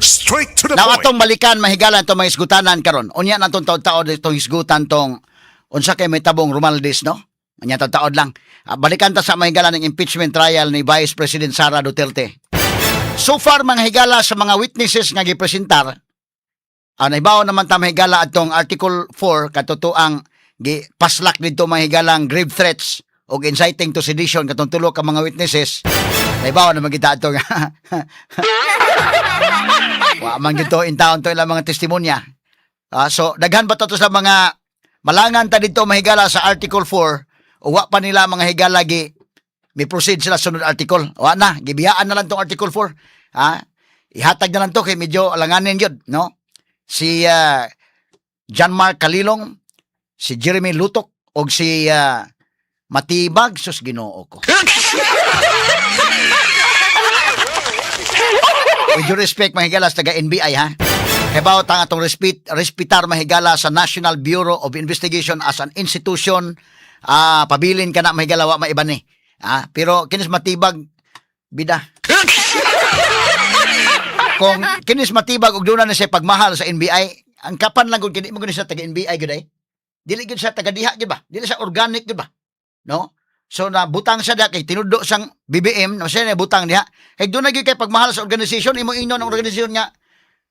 Straight to the Now point. Atong balikan, mahigala, itong mga isgutanan karon. Unya na itong taod-taod itong isgutan tong unsa kay may tabong Romualdez, no? Unya taod-taod lang. Ah, balikan ta sa mahigala ng impeachment trial ni Vice President Sara Duterte. So far, mga higala, sa mga witnesses nga gipresentar, naibaw naman ta, mahigala, atong Article 4 katotoang gipaslak didto, mga higalang grave threats og inciting to sedition katong tulo ka mga witnesses. Naibaw naman kita atong wa man gito in town to ilang mga testimonya. Ah, so daghan ba to sa mga malangan ta dito, mahigala, sa Article 4 o wa pa nila, mga higala, gi may proceed sila sunod article? Wa na, gibiyaan na lang tong Article 4. Ha? Ihatag na lang to kay medyo alanganin gyud, no? Si John Mark Kalilong, si Jeremy Lutok og si Matibag, sus Ginoo ko. With due respect, mahigala, sa taga NBI, ha. Kay ta atong respetar, mahigala, sa National Bureau of Investigation as an institution, pabilin ka na, mahigala, wa maiban ni. Ah, pero kinis Matibag, bida. Kung kinis Matibag og duna na siya pagmahal sa NBI, ang kapan lang gud kini mo gud siya taga NBI gud ay. Dili gud siya taga diha gud ba? Dili siya organic gud ba? No? So na butang siya diha kay tinudo sang BBM, no, siya na butang diha. Kay doon na gyud kay pagmahal sa organization, imo ingnon ang organization nga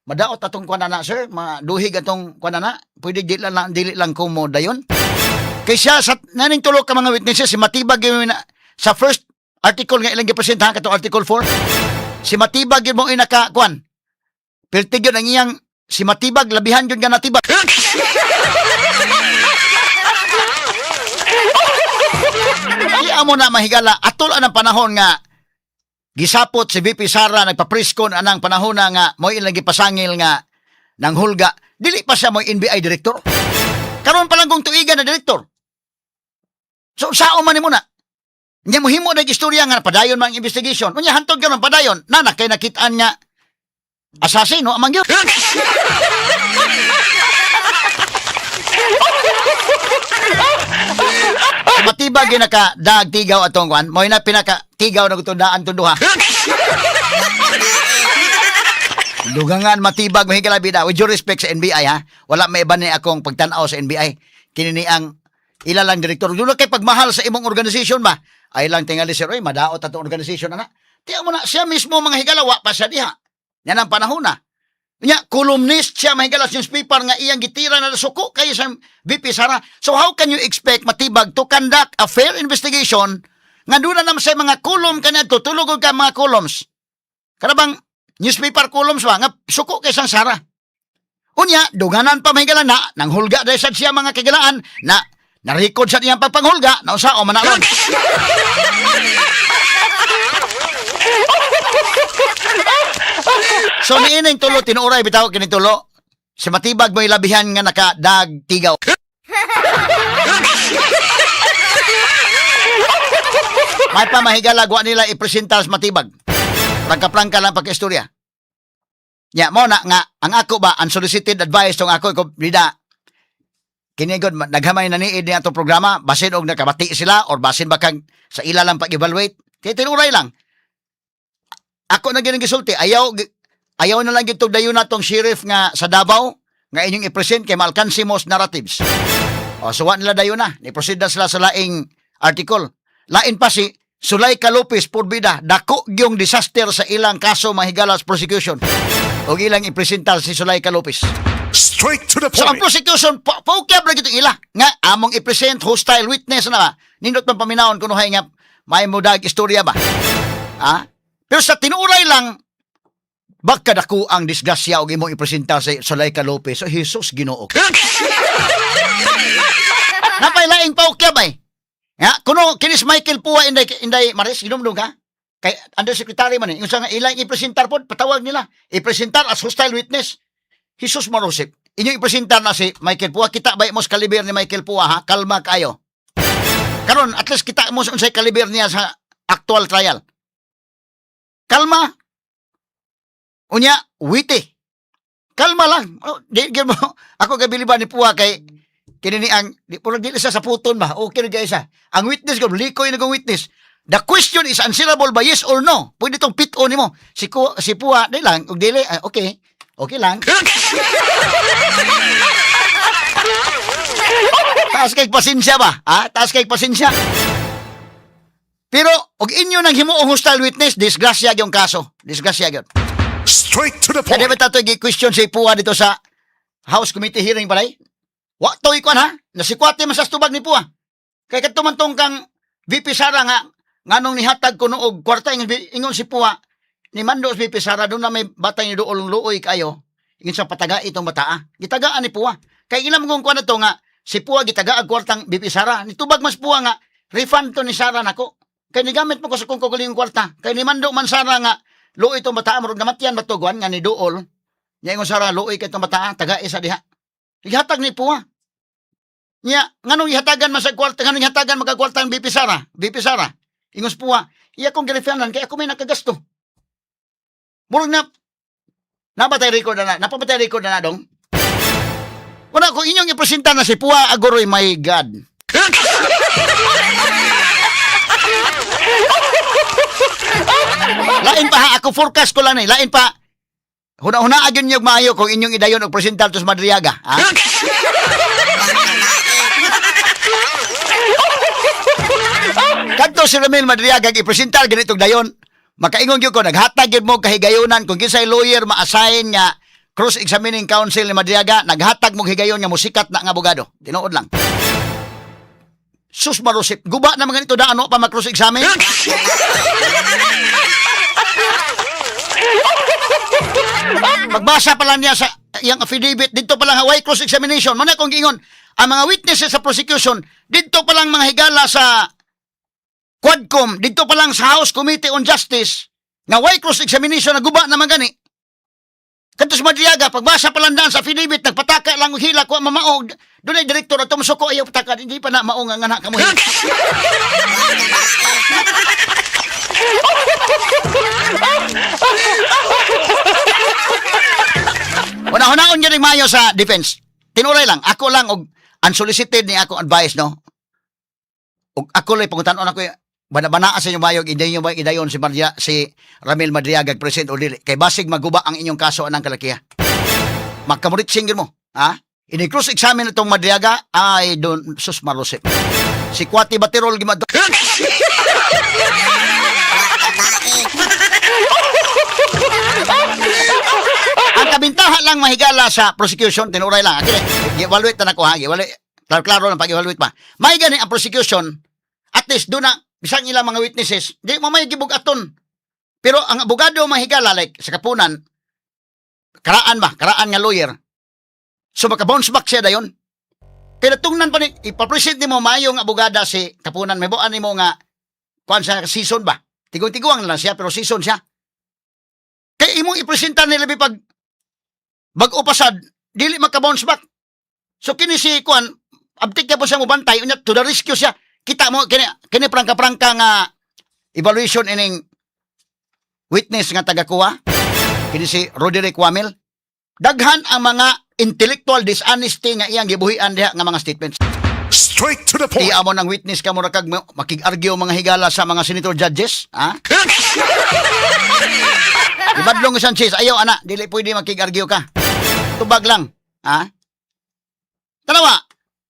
madaot atong kuan na, sir, maduhig atong kuan na, pwede di lang dili lang ko mo dayon. Kay siya sa naning tulo ka mga witnesses, si Matibag gyud na, sa first article nga ilang gipresentahan katong Article 4. Si Matibag gyud mo inaka kuan. Perti gyud ang iyang si Matibag, labihan gyud nga natibag. Di amo na, mahigala, atol ang panahon nga gisapot si VP Sara nagpa-presscon anang panahon na nga mo ilang gipasangil nga nang hulga, dili pa siya mo NBI director. Karon pa lang kung tuigan na director. So sao man nimo na? Nya mohimo na istorya nga padayon man ang investigation. Unya hantod karon padayon, nana kay nakitaan nga assassin no amang gyud. Matibag gyud naka dag tigaw atong kwan, mo na pinaka tigaw na gutundaan tong duha. Dugangan Matibag, mahigala, bida. With due respect sa NBI, ha. Wala may iba ni akong pagtan-aw sa NBI. Kini ni ang ila lang direktor. Doon kay pagmahal sa imong organization ba? Ay lang tingali, sir, oy, madaot atong organization ana. Tiyan mo na siya mismo, mga higala, wa pa siya diha. Yan ang panahon na. Nya, columnist siya, mahigala, sa newspaper nga iyang gitira na suko kay sa VP Sara. So how can you expect Matibag to conduct a fair investigation nga doon na naman sa mga column kaniadto, tulog ka mga columns. Kanabang newspaper columns ba nga suko kay sang Sara. Unya, duganan pa, mahigala, na nang hulga dahil sad siya, mga kagilaan, na na-record sa niyang pagpanghulga na unsa o manalon. So niining tulo tinuoray bitaw kini tulo. Si Matibag mo ilabihan nga nakadag tigaw. May pa, mahigala, wa nila ipresentar sa Matibag. Prangka-prangka lang pagka-istorya. Ya, mo na nga ang ako ba unsolicited advice tong ako ko bida. Kini gud naghamay na niid ni atong programa basin og nakabati sila or basin ba kag sa ila lang pag-evaluate. Kay tinuray lang. Ako na gyud ang gisulti, ayaw ayaw na lang gyud dayon natong sheriff nga sa Davao nga inyong i-present kay Malcansimos narratives. O, so wa nila dayon na. Ni-proceed na sila sa laing article. Lain pa si Sulaika Lopez Purbida, dako gyung disaster sa ilang kaso, mahigala, sa prosecution. Og ilang ipresentar si Sulaika Lopez. Straight to the So ang point. Prosecution, paukyab ra gyud ila nga among i-present hostile witness na ba. Nindot man paminawon kunuhay nga may mudag istorya ba. Ha? Pero sa tinuray lang, baka dako ang disgrasya og imong ipresentar sa Sulaika Lopez. So Jesus Ginoo. Napay laing paukyab ay. Ya, kuno kinis Michael Pua, inday inday Maris hinumdum ka? Kay undersecretary man eh. Yung sa nga ilang ipresentar pod patawag nila. Ipresentar as hostile witness. Jesus Marosip. Inyong ipresentar na si Michael Pua. Kita ba mo sa kaliber ni Michael Pua, ha? Kalma kayo. Karon at least kita mo sa unsay kaliber niya sa actual trial. Kalma. Unya, witty. Kalma lang. Oh, di mo ako gabiliban ni Pua kay kini ni ang di puro dili sa saputon ba. Okay ra gyud siya. Ang witness ko likoy na kong witness. The question is answerable by yes or no. Pwede tong pit-on nimo. Si Pua di lang og dili ah, okay. Okay lang. Taas kay pasensya ba? Ha? Taas kay pasensya. Pero, og inyo nang himuong hostile witness, disgrasya yung kaso. Disgrasya yun. Straight to the Kaya point. di ba tato question si Pua dito sa House Committee hearing palay? Wa to ikuan ha? Nasikwate man sa tubag ni Pua. Kay kadto man tong kang VP Sara nga nganong nihatag kuno og kwarta, ingon si Pua ni Mando si VP Sara, doon na may batay ni dool luoy kayo. Ingon sa pataga itong bataa. Gitagaan ni Pua. Kay ilam kong kuan na to nga si Pua gitaga og kwartang VP Sara. Nitubag mas Pua nga refund to ni Sara nako. Kay nigamit mo ko sa kong kaugalingong kwarta. Kay ni Mando man Sara nga luoy itong bataa, murag namatyan batuguan nga ni dool. Nya ingon Sara, luoy kay itong bataa, taga isa diha. Ihatag ni Pua. Nya, nganong ihatagan man sa kwarta, nganong ihatagan magkakwarta ang VP Sara, VP Sara. Ingon sa Pua, iya kong girefundan kay ako may nakagasto. Murag na nabatay record na na, napapatay record na na dong. Wala ko inyong ipresenta na si Pua Agoroy, my God. Lain pa ha, ako forecast ko lang eh. Lain pa, huna-huna agyon niyo maayo kung inyong idayon og presentar to sa Madriaga. Ha? Kadto si Ramil Madriaga ipresentar ganitong dayon. Makaingon gyud ko naghatag gyud mo kahigayonan kung kinsay lawyer ma-assign nga cross-examining counsel ni Madriaga, naghatag mo higayon nga musikat na nga abogado. Tinuod lang. Sus marusip, guba na mga ganito daan pa ma-cross-examine. Magbasa pa lang niya sa iyang affidavit dito pa lang why cross-examination. Muna kong giingon, ang mga witnesses sa prosecution dito pa lang, mga higala, sa Quadcom, dito pa lang sa House Committee on Justice, nga why cross-examination, naguba naman gani. Kadto sa Madriaga, pagbasa pa lang daan sa affidavit, nagpataka lang og hila ko mamaog. Doon ay direktor at tumusuko, ayaw pataka, hindi pa na mao nga nga kamo. Una-unaon gyud maayo sa defense. Tinuray lang, ako lang og unsolicited ni ako advice, no. Og ako lang pangutan-on ako bana-banaa sa inyong bayog, idayon ba idayon si Maria, si Ramil Madriaga present o dili kay basig maguba ang inyong kaso anang kalakiha. Magkamuritsing gyud mo, ha? Ini cross examine itong Madriaga ay don sus marosip. Si Kwati Baterol gimad. Ang kabintaha lang, mahigala, sa prosecution, tinuray lang. Akili, gi-evaluate na nako ha, gi-evaluate. Klaro-klaro lang pag-evaluate pa. May gani ang prosecution, at least doon na, bisang ilang mga witnesses, di mo may gibugaton. Pero ang abogado, mahigala, like sa Kapunan, karaan ba, karaan nga lawyer. So maka-bounce back siya dayon. Kaya tungnan pa ni, ipapresent nimo maayong abogada si Kapunan, may buan nimo nga, kuan sa season ba? Tigong-tiguang lang siya, pero season siya. Kay imong ipresenta nila pag bag-o pasad, dili maka-bounce back. So kini si kuan, abtik ka po siya mobantay, unya to the rescue siya. Kita mo kini kini prangka-prangka nga evaluation ining witness nga taga-kuha. Kini si Roderick Wamil. Daghan ang mga intellectual dishonesty nga iyang gibuhian diha nga mga statements. Straight to the point. Tiya mo ng witness ka mo kag makig-argue mga higala sa mga senator judges, ha? Ibadlong Sanchez, ayaw ana, dili pwede makig-argue ka. Tubag lang, ha? Tanawa.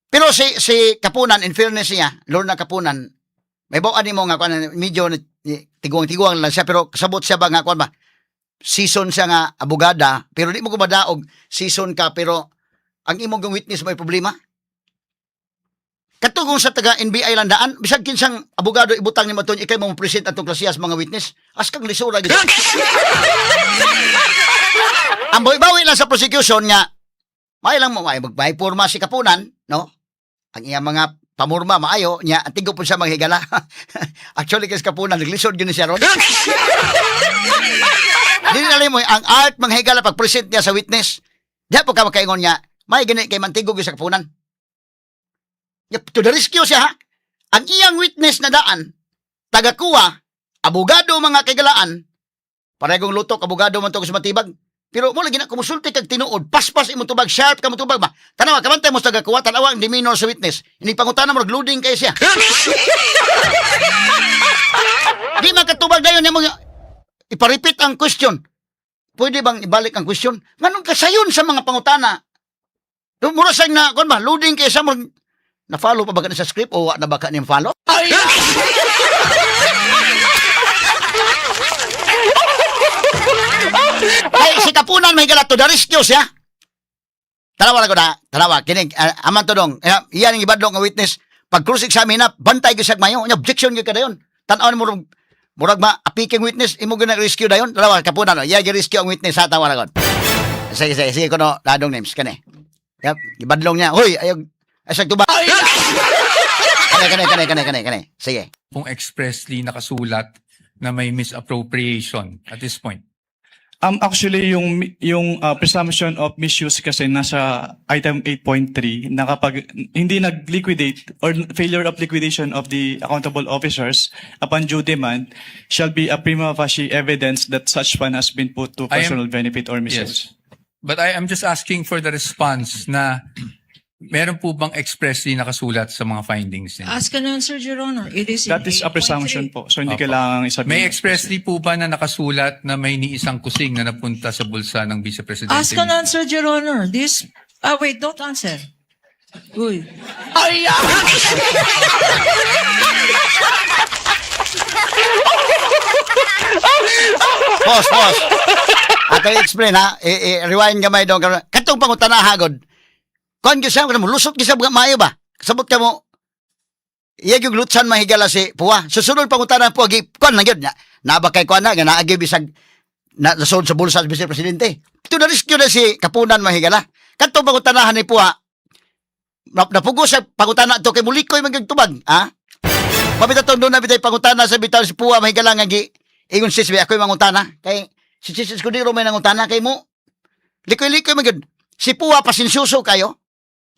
Pero si si Kapunan, in fairness niya, Lorna Kapunan, may bawaan nimo nga kuan medyo tiguang-tiguang lang siya pero kasabot siya ba nga kuan ba? Season siya nga abogada, pero di mo ko madaog season ka pero ang imong witness may problema. Katugong sa taga NBI lang daan, bisag kinsang abogado ibutang ni maton ikay mo present atong klasiyas mga witness, as kang lisura gid. Ang bawi-bawi lang sa prosecution nga may lang mo may magmay porma si Kapunan, no? Ang iyang mga pamurma maayo nya, ang tigo po siya manghigala. Actually kay si Kapunan naglisod gyud ni siya ron. Dili na mo ang art manghigala pag present niya sa witness. Diha po ka makaingon niya, may gani kay mantigo gyud sa Kapunan. Yep, to the rescue siya ha. Ang iyang witness na daan, tagakuha, abogado mga kaigalaan, paregong lutok, abogado man to sa matibag. Pero mo lagi na kumusulti kag tinuod, paspas imong tubag, sharp ka mo tubag ba. Tanawa, kabantay mo sa tagakuha, tanawa ang demeanor sa witness. Hindi pangutana mo, loading kay siya. Di makatubag dayon niya mga ipa-repeat ang question. Pwede bang ibalik ang question? Nganong kasayon sa mga pangutana? Mura sang na, kuan ba, loading kay sa murag, na-follow pa ba ka ni sa script o wa na ba ka niyang follow? Ay, si Kapunan may to the rescue siya. Tanawa na ko na, tanawa, kining, aman to dong, iyan ang ibadlong nga witness, pag cross-examine na, bantay gyud siya mayo, unya, objection gyud ka dayon. Tan-aw ni murag, murag ma, apiking witness, imo gyud na rescue dayon. Tanawa, Kapunan, no, iya rescue ang witness, ha, tanawa na ko. Sige, sige, sige, kuno, ladong names, kani. Yep, ibadlong niya, huy, ayog, ay, sag tuba. Kani, kani, kani, kani, kani, kani. Sige. Kung expressly nakasulat na may misappropriation at this point. Actually, yung presumption of misuse kasi nasa item 8.3 na kapag hindi nag-liquidate or failure of liquidation of the accountable officers upon due demand shall be a prima facie evidence that such fund has been put to personal benefit or misuse. Yes. But I am just asking for the response na meron po bang expressly nakasulat sa mga findings niyo? Ask and answer, Your Honor. It is in That is a 8.3. presumption po. So hindi Opo. Kailangang isabihin. May expressly po ba na nakasulat na may ni isang kusing na napunta sa bulsa ng Vice Presidente? Ask and answer, Your Honor. This, ah, wait, don't answer. Uy. Pause, pause. Ato i-explain ha. I-rewind gamay dong. Katong pangutana hagod. Kuan gyud siya mo lusot gyud siya maayo ba? Sabot ka mo. Iya gyud lutsan mahigala si Puwa. Susunod pangutana po gi kuan lang gyud na. Naba kay kuan na nga naagi bisag na nasod sa bulsa sa Vice Presidente. Ito na rescue na si Kapunan mahigala. Katong pangutanahan ni Puwa. Napugo sa pangutana to kay mulikoy man gyud tubag, ha? Mabita tong doon na bitay pangutana sa bitaw si Puwa mahigala nga gi ingon sis ba ako'y mangutana kay si Sis Escudero may nangutana kay mo. Likoy-likoy man gyud. Si Puwa pasensyoso kayo.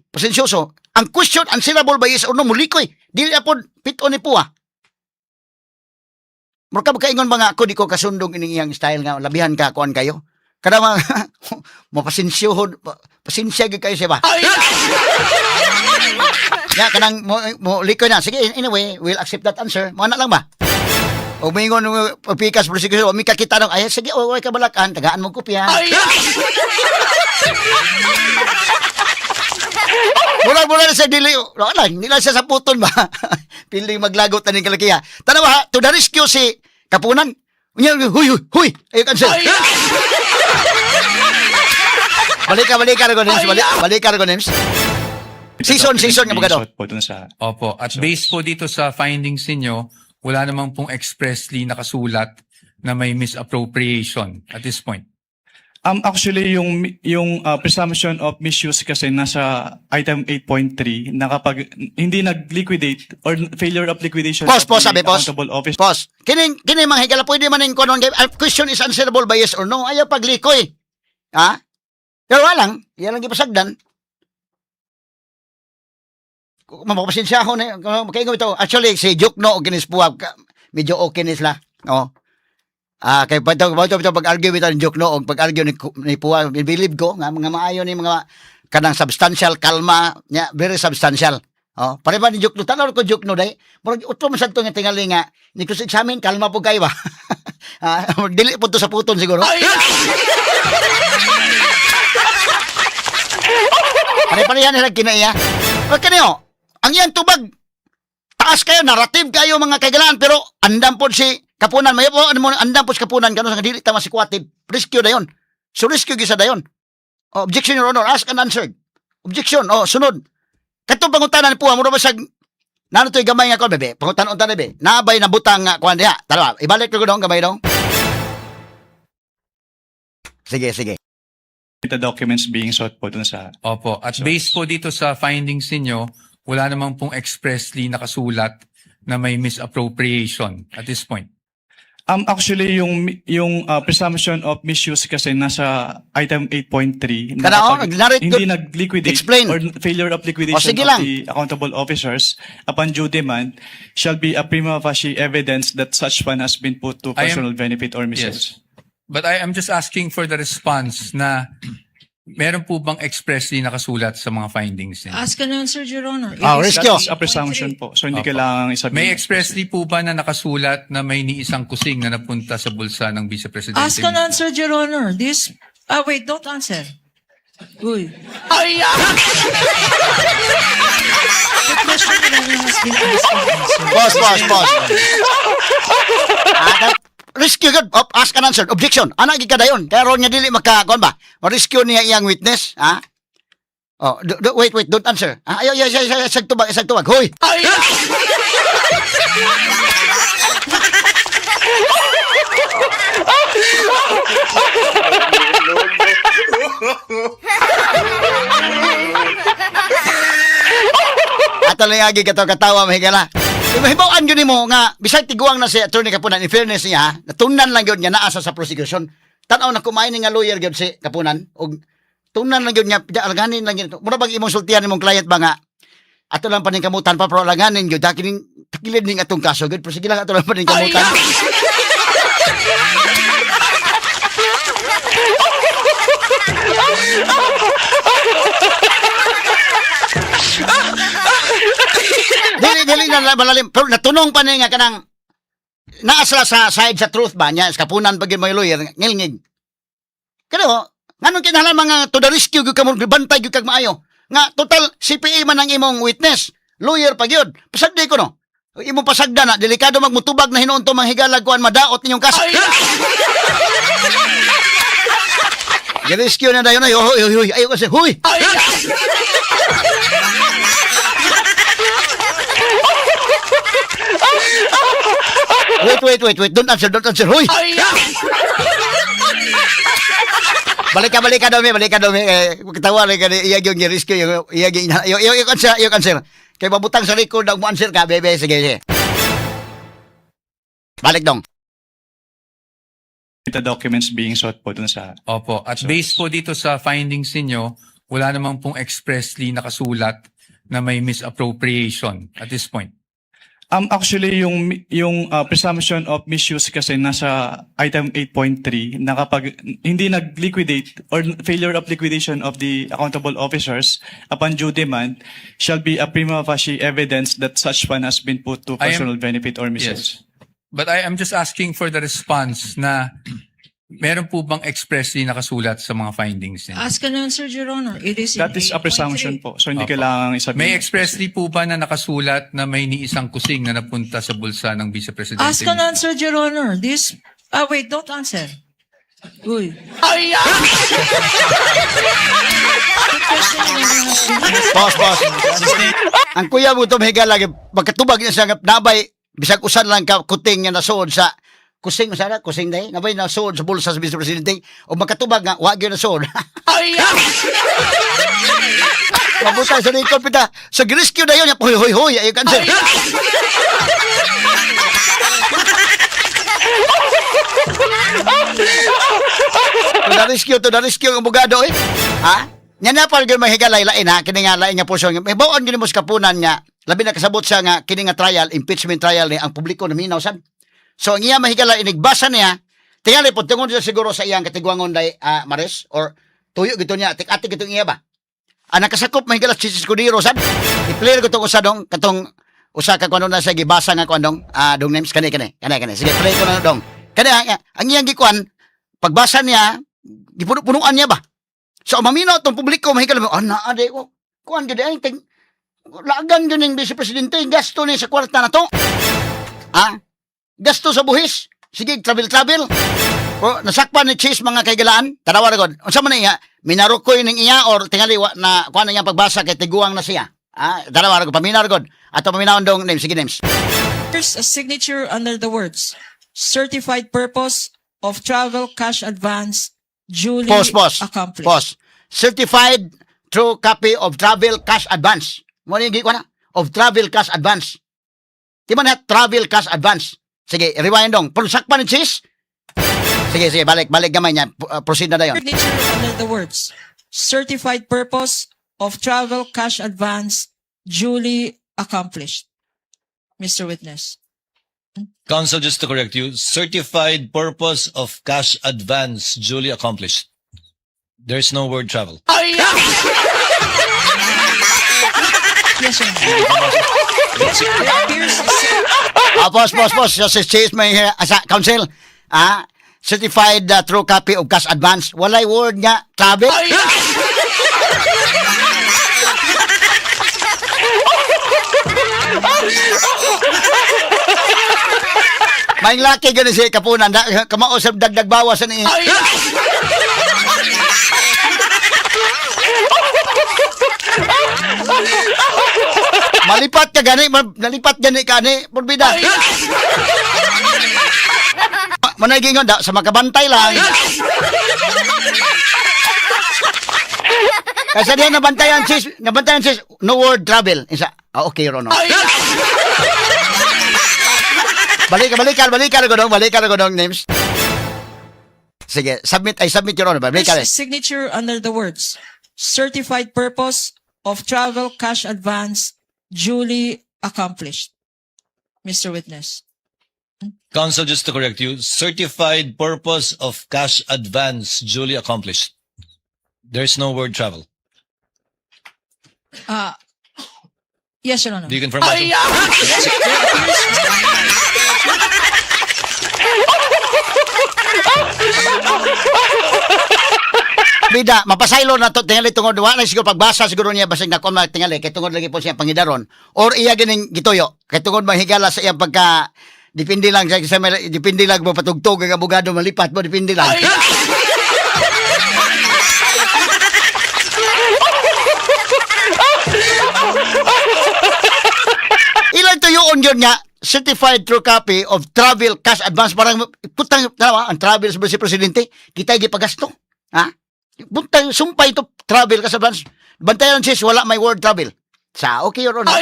Pasensyoso. Ang question answerable by yes or no mulikoy. Dili apod pit-on ni Puwa. Mura ka kaingon ba nga ako di ko kasundong ining iyang style nga labihan ka kuan kayo. Kada mga mapasensyohon pasensya gyud kayo siya ba. Ya kanang mo likoy na. Sige, anyway, we'll accept that answer. Mo na lang ba? O mingon mo pikas prosecution, o mi kakita nung ay sige, o ka balakan, tagaan mo kopya. Mura mura na sa dili, wala lang, nila siya sa puton ba. Piling maglagot na ning kalakiya. Tanawa ha, to the rescue si Kapunan. Unya, huy, huy, huy, ay cancel. Balik ka, balik ka, Ragonems, balik, balik ka, Ragonems. Season, season nga Being abogado. sought po dun sa Opo. At based po dito sa findings ninyo, wala namang pong expressly nakasulat na may misappropriation at this point. Actually, yung presumption of misuse kasi nasa item 8.3 na kapag hindi nag-liquidate or failure of liquidation Pause, of pause, the sabi, pause. accountable officer Pause. Kining kini mga higala pwede man ning kunon kay ang question is answerable by yes or no. Ayaw paglikoy. Ha? Pero wala lang, yan lang gipasagdan. Mapapasensya ako na kay ito. Actually si Jukno og kinis Puwab medyo okay ni sila. No. Ah, kay pato pato pato pag-argue bitaw ni Jukno og pag-argue ni Puwab, believe ko nga mga maayo ni mga kanang substantial kalma nya, very substantial. Oh, pare ba ni Jukno tanaw ko Jukno day. Murag utro man sad to nga tingali nga ni cross examine kalma po kayo ba. Ah, dili po to sa puton siguro. Pare-parehan nila kinaiya. Wag kanyo. Ang iyang tubag taas kayo, narrative kayo mga kaigalaan, pero andam po si Kapunan. May po, ano mo, andam po si Kapunan, kano sa dili tama si Kwatib. Rescue dayon. So rescue gisa dayon. Oh, objection, Your Honor, ask and answered. Objection, oh, sunod. Katong pangutanan po, mura ba siya, nano to'y gamay nga kuan, bebe? Pangutanan unta na, bebe. Naabay na butang nga kuan diha. Tara, ibalik ko dong gamay dong. Sige, sige. The documents being sought po dun sa Opo. At based po dito sa findings ninyo, wala namang pong expressly nakasulat na may misappropriation at this point. Actually, yung presumption of misuse kasi nasa item 8.3 na Kana, oh, kapag nag-narrate hindi good. nag-liquidate Explain. or failure of liquidation O, sige of lang. the accountable officers upon due demand shall be a prima facie evidence that such fund has been put to personal benefit or misuse. Yes. But I am just asking for the response na Meron po bang expressly nakasulat sa mga findings ninyo? Ask and answer, Your Honor. It Ah, is rescue. That is a presumption po. So hindi Opo. kailangang isabihin. May expressly po ba na nakasulat na may ni isang kusing na napunta sa bulsa ng Vice Presidente? Ask and answer, Your Honor. This, ah, wait, don't answer. Uy. The question, Your Honor, has been asked and answered. Pause, pause, pause. Ah, rescue gud. Op, ask and answer. Objection. Ana gid kadayon. Kaya ron nga dili maka kuan ba? Ma-rescue niya iyang witness, ha? Oh, wait, wait, don't answer. Ah, ayo, ayo, ayo, ayo, isag tubag, isag tubag. Hoy. Ato lang agi katawa katawa mahigala. Mahibaw-an yun nimo nga bisag tiguang na si Attorney Kapunan, in fairness niya, ha, natunan lang yun nga naa sa prosecution. Tan-aw na kumain nga lawyer gyud si Kapunan og tunan lang yun nga alganin lang yun. Mura bang imong sultihan imong client ba nga ato lang paningkamutan pa pero alanganin gyud kining takilid ning atong kaso gyud, pero sige lang, ato lang paningkamutan. Dili dili na malalim pero natunong pa ni nga kanang naa sa side sa truth ba niya sa Kapunan pag may lawyer ngilngig. Kaya nganong kinahanglan mga to the rescue gyud kamo, bantay gyud kag maayo. Nga total CPA man ang imong witness, lawyer pa gyud. Pasagdi ko no. Imong pasagda na delikado magmutubag na hinuon to mga higalag kuan madaot ninyong kaso. Gi-rescue na dayon ay hoy hoy hoy ayo kasi huy. Wait, wait, wait, wait. Don't answer, don't answer. Huy! Balik ka, balik ka daw, balik ka daw. Eh, katawa rin ka, iya yung rescue, yung, iya yung, yung, answer, yung answer. Kay mabutang sa record, ang mo answer ka, bebe, sige, sige. Balik dong. The documents being sought po dun sa Opo. At based po dito sa findings ninyo, wala namang pong expressly nakasulat na may misappropriation at this point. Actually, yung presumption of misuse kasi nasa item 8.3 na kapag hindi nag-liquidate or failure of liquidation of the accountable officers upon due demand shall be a prima facie evidence that such fund has been put to personal benefit or misuse. Yes. But I am just asking for the response na meron po bang expressly nakasulat sa mga findings ninyo? Ask and answer, Your Honor. It is in That is a 8.3. presumption po. So hindi Opo. kailangang isabihin. May expressly po ba na nakasulat na may ni isang kusing na napunta sa bulsa ng Vice Presidente? Ask and answer, Your Honor. This, ah, wait, don't answer. Uy. The question, Your Honor, has been asked. Pause, pause. Ang kuya mo ito, mahigala, magkatubag niya siya, nga, nabay, bisag usan lang ka, kuting nga nasuod sa, kusing, sana, kusing dahi, nabay nasuod sa bulsa sa Vice Presidente, o magkatubag nga, wag yun nasuod. Mabutang sa record, pita, sa rescue na yun, huy, huy, huy, ayaw cancel. To the rescue, to the rescue ang abogado eh. Ha? Nya na pa gyud mahigalay lain ha, kini nga lain nga portion. May bawon gyud mo sa kapunan nga labi na kasabot siya nga kini nga trial, impeachment trial ni ang publiko naminaw sad. So ang iya mahigalay inigbasa niya, tingali pod tungod siya siguro sa iyang katiguangon day Maris or tuyo gito niya, tik-atik gitong iya ba. Ang nakasakop mahigala si Escudero sad. I-player ko tong usa dong katong usa ka kuno na siya gibasa nga kuan dong, dong names kani kani kani kani. Sige, play ko na dong. Kani ang iyang gikuan pagbasa niya gipuno-punuan niya ba. So ang maminaw tong publiko mahigala mo ana ade ko. Kuan gyud ay ting lagan gyud ning vice presidente gasto ni sa kwarta na to. Ha? Gasto sa buhis. Sige, travel travel. O, nasakpan ni Chase mga kaigalaan. Tanawa na god. Unsa man iya? Minarukoy ning iya or tingali wa na kuan na iyang pagbasa kay tiguang na siya. Ah, tanawa na god. Paminaw na god. Ato paminawon dong names. Sige names. There's a signature under the words, certified purpose of travel cash advance duly Pause, pause. accomplished. Pause. Certified true copy of travel cash advance. Mo ni gikuan na? Of travel cash advance. Di man na travel cash advance. Sige, rewind dong. Pero sakpan ni Chase. Sige, sige, balik, balik gamay niya. Proceed na dayon. Signature under the words, certified purpose of travel cash advance duly accomplished. Mr. Witness. Counsel, just to correct you, certified purpose of cash advance duly accomplished. There's no word "travel." Yes, Your Honor. There appears Ah, boss, boss, boss. Sa si may sa counsel. Ah, certified true copy of cash advance. Walay word nga travel. Maing laki gani si kapunan da, kamao sa dagdag bawas ani. Malipat ka gani, nalipat gani ka ani, purbida. Manay gingon da sa makabantay lang. Kasi diyan nabantayan sis, no word "travel." Isa, ah, okay ro no. Balik, balik, balik ka godong, balik ka godong names. Sige, submit, ay submit, Your Honor. Balik ka. Signature under the words "certified purpose of travel cash advance duly accomplished." Mr. Witness. Counsel, just to correct you, certified purpose of cash advance duly accomplished. There's no word "travel." Yes, Your Honor. Do you confirm, counsel? There appears Bida, mapasaylo na to tingali tungod wa na siguro pagbasa siguro niya basig na kon tingali kay tungod lagi po siya pangidaron or iya gining gituyo kay tungod mahigala sa iyang pagka depende lang sa depende lang mo patugtog ang abogado malipat mo depende lang. Ilang tuyoon yun nga certified true copy of travel cash advance, parang putang tama ang travel sa si presidente kita gipagasto, ha, putang sumpay to travel cash advance, bantayan sis, wala may word "travel" sa okay, Your Honor.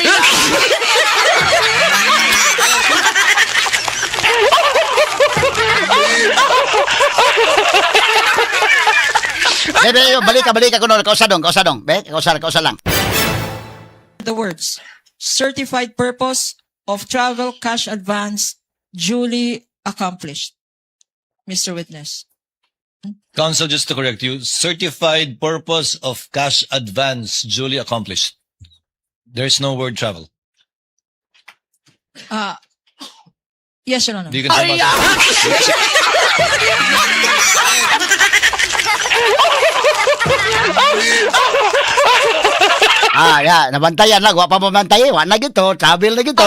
Bebe, balik ka, balik ka kuno, kausa dong, kausa dong. Be, kausa, kausa lang. The words "certified purpose of travel cash advance duly accomplished." Mr. Witness. Counsel, just to correct you, certified purpose of cash advance duly accomplished. There's no word "travel." Yes, Your Honor. Do you confirm, counsel? Ah, ya, nabantayan lang, wa pa mabantay, wa na gito, travel na gito.